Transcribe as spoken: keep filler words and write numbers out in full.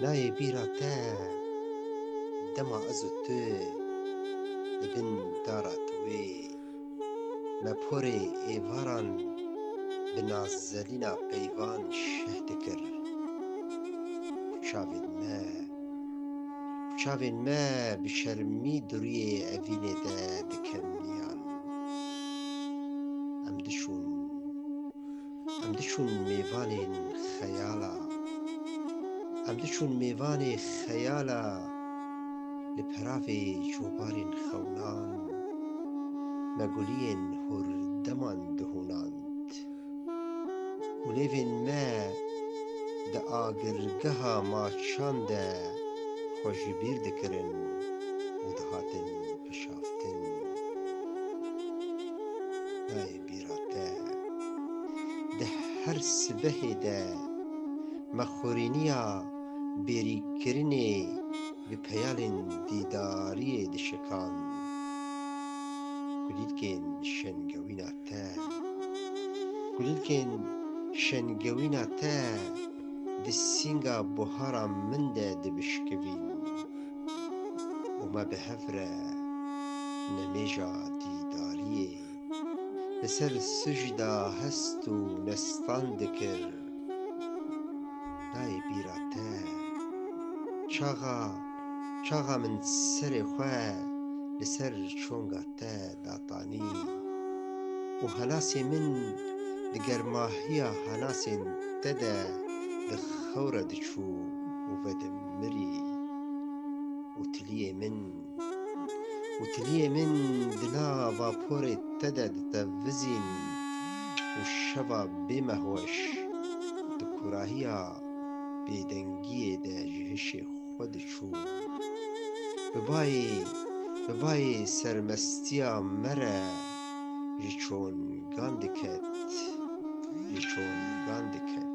Nayê bîra te dema ez û tu li bin dara tiwê me porê êvaran bi nazelîna peyvan şeh dikir. Çavên me, çavên me bi şermî duriyê evînê de dikemiyan. Em diçûn, em diçûn mêvanên xeyala. Em diçûn mêvanê xeyala. Li peravê cobarên xewnan me guliyên hurdeman dihûnand. Û lêvên me di agirgeha maçan de xwe ji bîr dikirin û dihatin pişaftin. Nayê bîra te. Di her sibehê de me xurîniya bêrîkirinê bi peyalên dîdariyê dişikan. Kulîlkên şengewîna te, kulîlkên şengewîna te di sînga buhara min de dibişkivîn û me bi hev re nemêja dîdariyê li ser sicda hest û nestan dikir. Nayê bîra te. Çaxa, çaxa min serê xwe li ser çonga te datanî û henasê min di germahiya henasên te de di xew re diçû û vedimirî û tiliyê min û tiliyê min di nava porê te de ditevizîn û şeva bêmehweş di kurahiya bêdengiyê de ji hişê xwe diçû. Bi bayê, bi bayê sermestiya me re ji çongan diket, ji çongan diket.